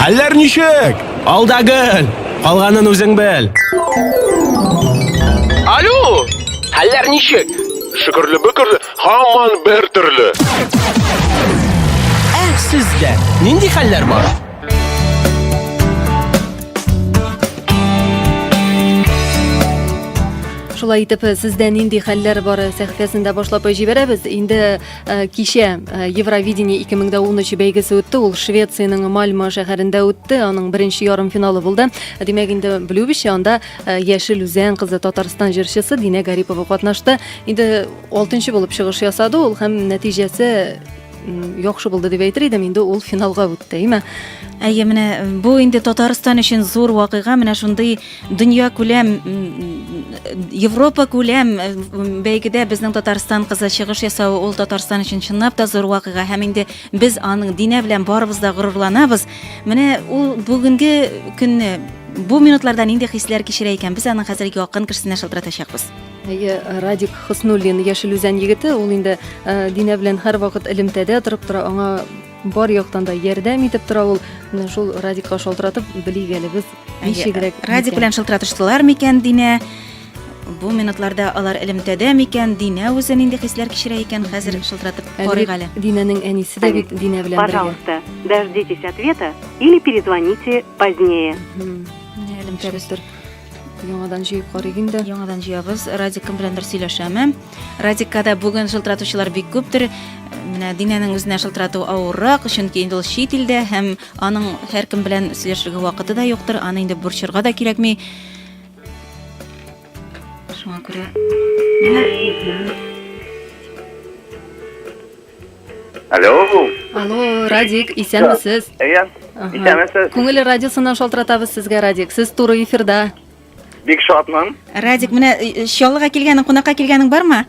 Хәлләр ничек? Алда гел. Калганын үзең бел. Алло! Хәлләр ничек? Шөкерле бөкерле, һаман бер төрле. Ә сездә нинди хәлләр бар? Шулай итеп, сездә нинди хәлләр бар сәхифәсендә башлап җибәрәбез. Инде э, кичә э, Евровидение 2013 бәйгесе үтте. Ул Швециянең Мальма шәһәрендә үтте. Аның беренче ярымфиналы булды. Димәк, инде белүебезчә, анда э, Яшел Үзән кызы Татарстан җырчысы Динә Гарипова катнашты. Инде алтынчы булып чыгыш ясады ул һәм нәтиҗәсе яхшы булды дип әйтер идем, инде ул финалга үтте, әйме? Әйе, менә бу инде Татарстан өчен зур вакыйга, менә шундый дөнья күләм, Европа күләм бәйгедә безнең Татарстан кызы чыгыш ясавы ул Татарстан өчен чынлап та зур вакыйга һәм инде без аның Динә белән барыбыз да горурланабыз. Менә ул бүгенге көнне бу минутларда нинди хисләр кичерә икән, без аның хәзер якын кешесенә шылтыратачакбыз. Әйе, Радик Хөснуллин Яшел Үзән егете, ул инде э, Динә белән һәрвакыт элемтәдә торып тора, аңа бар яктан да ярдәм итеп тора ул. Менә шул Радикка шалтыратып белик әле без ничегрәк. Радик белән шалтыратыштылар микән Динә? Бу минутларда алар элемтәдә микән? Динә үзе нинди хисләр кичерә икән? Хәзер шалтыратып карыйк әле. Динәнең әнисе дә бит Динә белән бергә. Пожалуйста, дождитесь ответа или перезвоните позднее. Элемтәбез. Яңадан җыеп карыйк инде. Яңадан җыябыз. Радик кем беләндер сөйләшәме? Радикка да бүген шылтыратучылар бик күптер. Менә Динәнең үзенә шылтырату авыррак, чөнки инде ул чит илдә һәм аның һәркем белән сөйләшергә вакыты да юктыр, аны инде борчырга да кирәкми. Шуңа күрә менә Алло. Алло, Радик, исәнмесез? Әйе. Исәнмесез. Күңел радиосыннан шалтыратабыз сезгә, Радик. Сез туры эфирда. Бик шатмын. Радик, менә э, Чаллыга килгәнең, кунакка килгәнең бармы?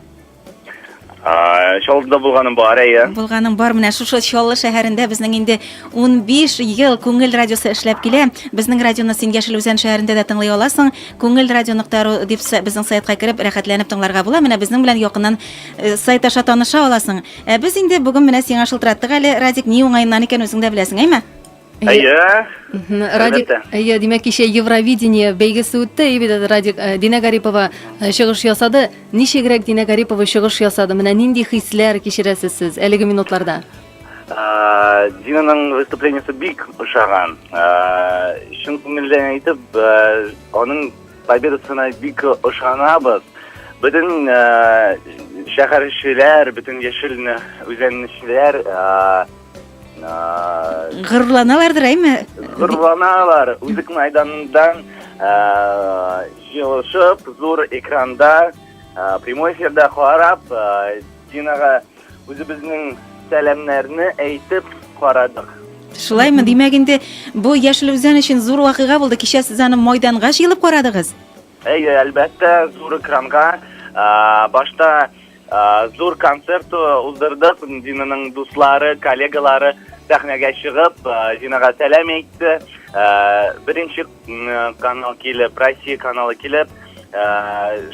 Чаллыда булганым бар, әйе. Булганың бар. Менә шушы Чаллы шәһәрендә безнең инде 15 ел Күңел радиосы эшләп килә. Безнең радионы син Яшел Үзән шәһәрендә дә тыңлый аласың. Күңел радио.ру дип безнең сайтка кереп, рәхәтләнеп тыңларга була. Менә безнең белән якыннан э, сайт аша таныша аласың. Ә без инде бүген менә сиңа шылтыраттык әле, Радик, ни уңаеннан икән үзең дә беләсең, әйме? Әйе. Радик, әйе, димәк, кичә Евровидение бәйгесе үтте, әйе бит, Радик, э, Динә Гарипова э, чыгыш ясады. Ничегрәк Динә Гарипова чыгыш ясады? Менә нинди хисләр кичерәсез сез әлеге минутларда? Динаның выступлениесе бик ошаган. Чын күңелдән әйтеп, аның Победасына бик ышанабыз. Бөтен шәһәрчеләр, бөтен яшел үзәнчеләр горурланалардыр, әйме? Горурланалар. Үзек мәйданыннан җыелышып, зур экранда прямой эфирда карап, Динага Үзебезнең сәламнәрне әйтеп карадык. Шулаймы? Димәк инде бу Яшел Үзән өчен зур вакыйга булды. Кичә сез аны майданга җыелып карадыгыз. Әйе, әлбәттә, зур экранга. Башта зур концерт уздырдык. Динаның дуслары, коллегалары сәхнәгә чыгып, Динага сәлам әйтте. Беренче канал килеп, Россия каналы килеп,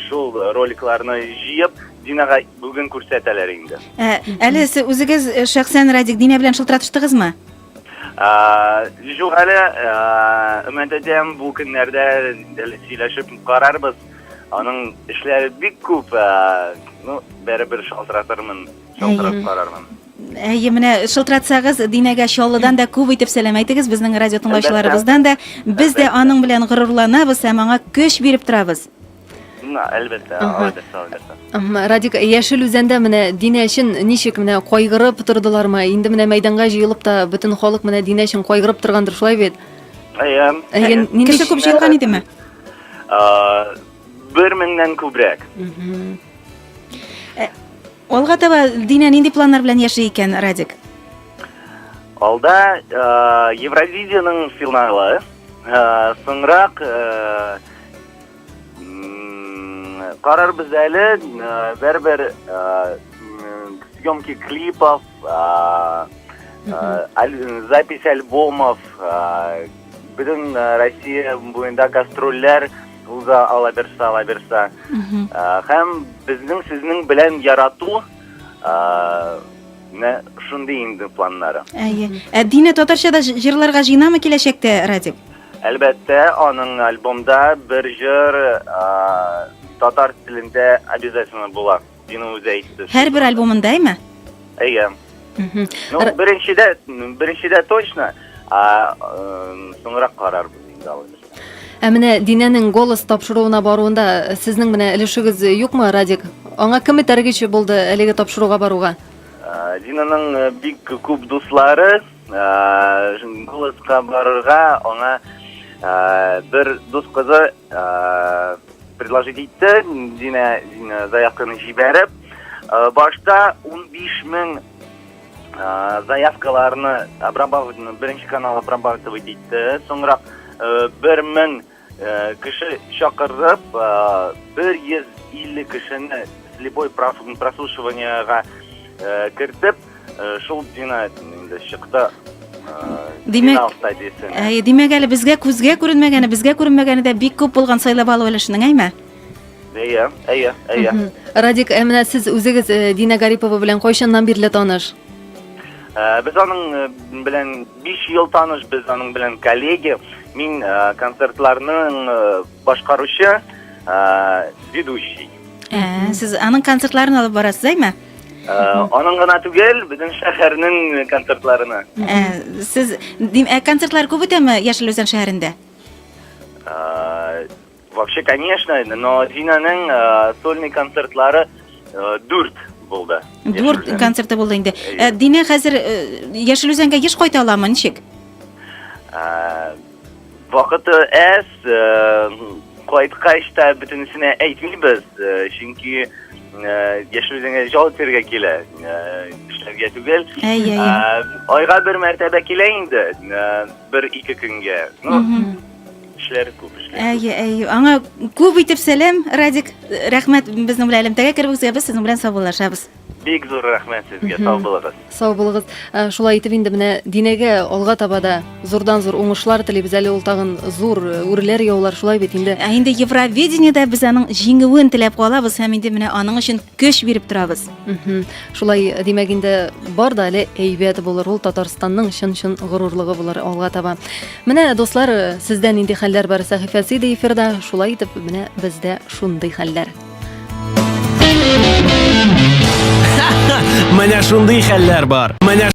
шул роликларны җыеп, Динага бүген күрсәтәләр инде. Ә, әле сез үзегез э, шәхсән Радик Динә белән шылтыратыштыгызмы? Юк әле, өмет итәм, бу көннәрдә әле сөйләшеп карарбыз. Аның эшләре бик күп, ну, бәрібер шалтыратырмын, шалтырап карармын. Әйе, менә шылтыратсагыз, Динәгә Чаллыдан да күп итеп сәлам әйтегез, безнең радио тыңлаучыларыбыздан да. Без дә аның белән горурланабыз һәм аңа көч биреп торабыз. Әлбәттә, әлбәттә, әлбәттә. Радик, Яшел Үзәндә менә Динә өчен ничек менә кайгырып тордылармы? Инде менә мәйданга җыелып та бөтен халык менә Динә өчен кайгырып торгандыр, шулай бит? Әйе. Әйе, Кеше күп җыелган идеме? Бер меңнән күбрәк. Э, алга таба Динә нинди планнар белән яши икән, Радик? Алда Евровидениенең финалы. Соңрак Карарбыз әле, бер-бер съемки клипов, запись альбомов, бөтен Россия буенда гастрольләр уза ала берса, ала берса. Һәм безнең сезнең белән ярату. Менә шундый инде планнары. Әйе. Ә Динә татарча да җырларга җыенамы киләчәктә, Радик? Әлбәттә, аның альбомда бер җыр татар телендә обязательно була. Дина үзе әйтте. Һәрбер альбомында, әйме? Әйе. Ну, беренчедә, беренчедә точно, а соңрак карарбыз инде алай. Ә менә Динәнең Голос тапшыруына баруында сезнең менә өлешегез юкмы, Радик? Аңа кем этәргеч булды әлеге тапшыруга баруга? Динаның бик күп дуслары Голоска барырга аңа бер дус кызы предложить итте, Дина, Дина заявканы җибәреп, башта 15 мең заявкаларны обрабатывать, беренче канал обрабатывать итте. Соңрак 1000 кеше чакырып, 150 кешене слепой прослушиваниега кертеп, шул Дина инде чыкты. Димәк, әйе, димәк әле безгә күзгә күренмәгәне, безгә күренмәгәне дә бик күп булган сайлап алу өлешенең, әйме? Әйе, әйе, әйе. Радик, ә менә сез үзегез э, Дина Гарипова белән кайчаннан бирле таныш? Э, без аның э, белән 5 ел таныш, без аның белән коллеги. Мин концертларның башкаручы, ведущий. Ә, сез аның концертларын алып барасыз, әйме? Аның гына түгел, бөтен шәһәрнең концертларына. Ә, сез ә концертлар күп үтәме Яшел Үзән шәһәрендә? Вообще, конечно, но Динаның э, сольный концертлары э, дүрт булды. Дүрт концерты булды инде. Э, Динә хәзер Яшел Үзәнгә еш кайта аламы, ничек? Вакыты әз, кайткач та бөтенесенә әйтмибез, чөнки Яшел Үзәнгә ял итәргә килә, эшләргә түгел. Әйе, әйе. Айга бер мәртәбә килә инде, бер-ике көнгә. Ну, Эшләре күп, эшләре. Әйе, әйе. Аңа күп итеп сәлам, Радик. Рәхмәт безнең белән элемтәгә керүегезгә. Без сезнең белән саубуллашабыз. Бик зур рәхмәт сезгә, сау булыгыз. Сау булыгыз. Ә, Шулай итеп инде менә Динәгә алга таба да зурдан-зур уңышлар телибез. Әле ул тагын зур э, үрләр яулар, шулай бит инде. Ә инде Евровидениедә без аның җиңүен теләп калабыз һәм инде менә аның өчен көч биреп торабыз. Мгм. Шулай, димәк инде бар да әле әйбәт булыр. Ул Татарстанның чын-чын горурлыгы булыр алга таба. Менә, дуслар, сездә нинди хәлләр бар сәхифәсе иде эфирда. Шулай итеп, менә бездә шундый хәлләр. Менә шундый хәлләр бар. Менә.